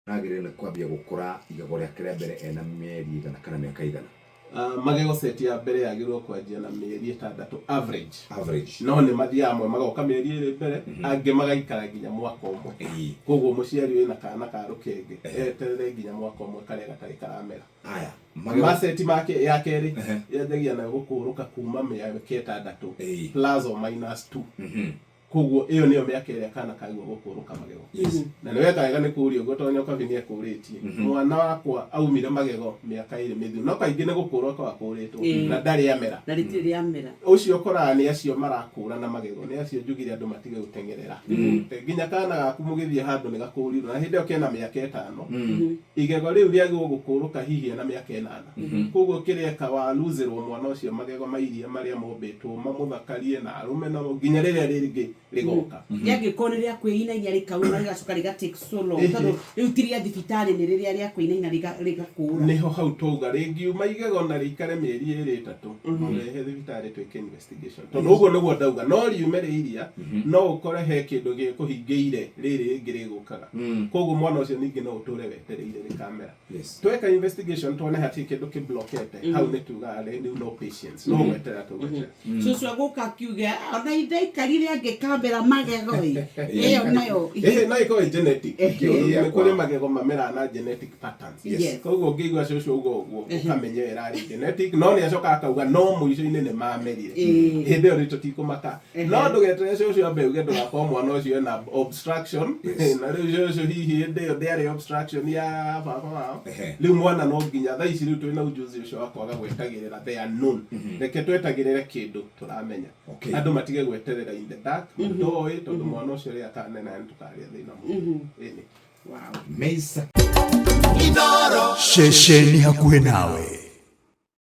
Agĩrĩire nĩ kwambia gũkũra igego rĩake rĩa mbere ena mĩeri ĩigana kana mĩaka ĩigana? Magego set ya mbere yagĩrĩirwo kwanjia na mĩeri ĩtandatũ average. Average. No nĩ mathiaga amwe magoka mĩeri ĩrĩ mbere, angĩ magaikara nginya mwaka ũmwe. Koguo mũciari wĩna kana ka rũkenge eterere nginya mwaka ũmwe karĩa gatarĩ karamera. Aya. Magego. Ma set make ya kerĩ yanjagia nayo gũkũrũka kuma mĩaka ĩtandatũ plus or minus 2. Koguo ĩyo nĩyo mĩaka ĩrĩa kana kagĩrĩirwo gũkũrũka magego. Na nĩ weka wega nĩ kũũria ũguo tondũ Nyokabi nĩ ekũrĩtie. Mwana wakwa aumire magego mĩaka ĩrĩ mĩthiru. No kaingĩ nĩ gũkũra akoragwo akũrĩtwo na ndarĩ amera. Na rĩtirĩ rĩamera. Ũcio ũkoraga nĩ acio marakũra na magego, nĩ acio njugire andũ matige gũteng'erera. Nginya kana gaku mũgĩthiĩ handũ nĩ gakũrirwo na hĩndĩ ĩyo kena mĩaka ĩtano. Igego rĩu rĩagĩrĩirwo gũkũrũka hihi ena mĩaka ĩnana. Koguo kĩrĩa wa lose-rwo mwana ũcio magego ma iria marĩa mombĩtwo mamũthakarie na arũme namo nginya rĩrĩa rĩngĩ rĩgoka. Rĩangĩkorwo nĩ rĩa kwĩinaina rĩkauma rĩgacoka rĩga take so long tondũ rĩu ti rĩa thibitarĩ nĩ rĩrĩa rĩa kwĩinaina rĩgakũra. Nĩho hau twauga rĩngiuma igego na rĩikare mĩeri ĩrĩ ĩtatũ mũrehe thibitarĩ twĩke investigation. Tondũ ũguo nĩguo ndauga no riume rĩ iria no ũkore he kĩndũ gĩkũhingĩire rĩrĩ rĩngĩ rĩgũkaga. Koguo mwana ũcio ningĩ no ũtũre wetereire rĩkamera. Tweka investigation tuone hatirĩ kĩndũ kĩblokete hau nĩ tugaga rĩu no patience no gweterera tũgweterera. Cũcũ agũka akiuge ona ithe aikarire angĩkambĩra magego ĩ ĩyo nayo. Ĩhĩ, no ĩkorwo ĩ genetic. Ĩĩ, nĩ kũrĩ magego mameraga na genetic patterns. Koguo ũngĩigua cũcũ auga ũguo ũkamenya ĩyo ĩrarĩ genetic, no nĩ acokaga akauga no mũico-inĩ nĩ mamerire. Hĩndĩ ĩyo rĩu tũtikũmaka. No ndũgeterere cũcũ ambe auge ndũgakorwo mwana ũcio ena obstruction. Na rĩu cũcũ hihi hĩndĩ ĩyo ndĩarĩ obstruction ya baba wao. Rĩu mwana no nginya thaa ici rĩu twĩna ujuzi ũcio wa kwaga gwetagĩrĩra the unknown. Reke twetagĩrĩre kĩndũ tũramenya. Andũ matige gweterera in the dark, ndoĩ tondũ mwana ũcio rĩrĩa akaneneha nĩ tũkagĩa thĩna mũno. Ĩni. Mesa. Ceceni hakuhĩ nawe.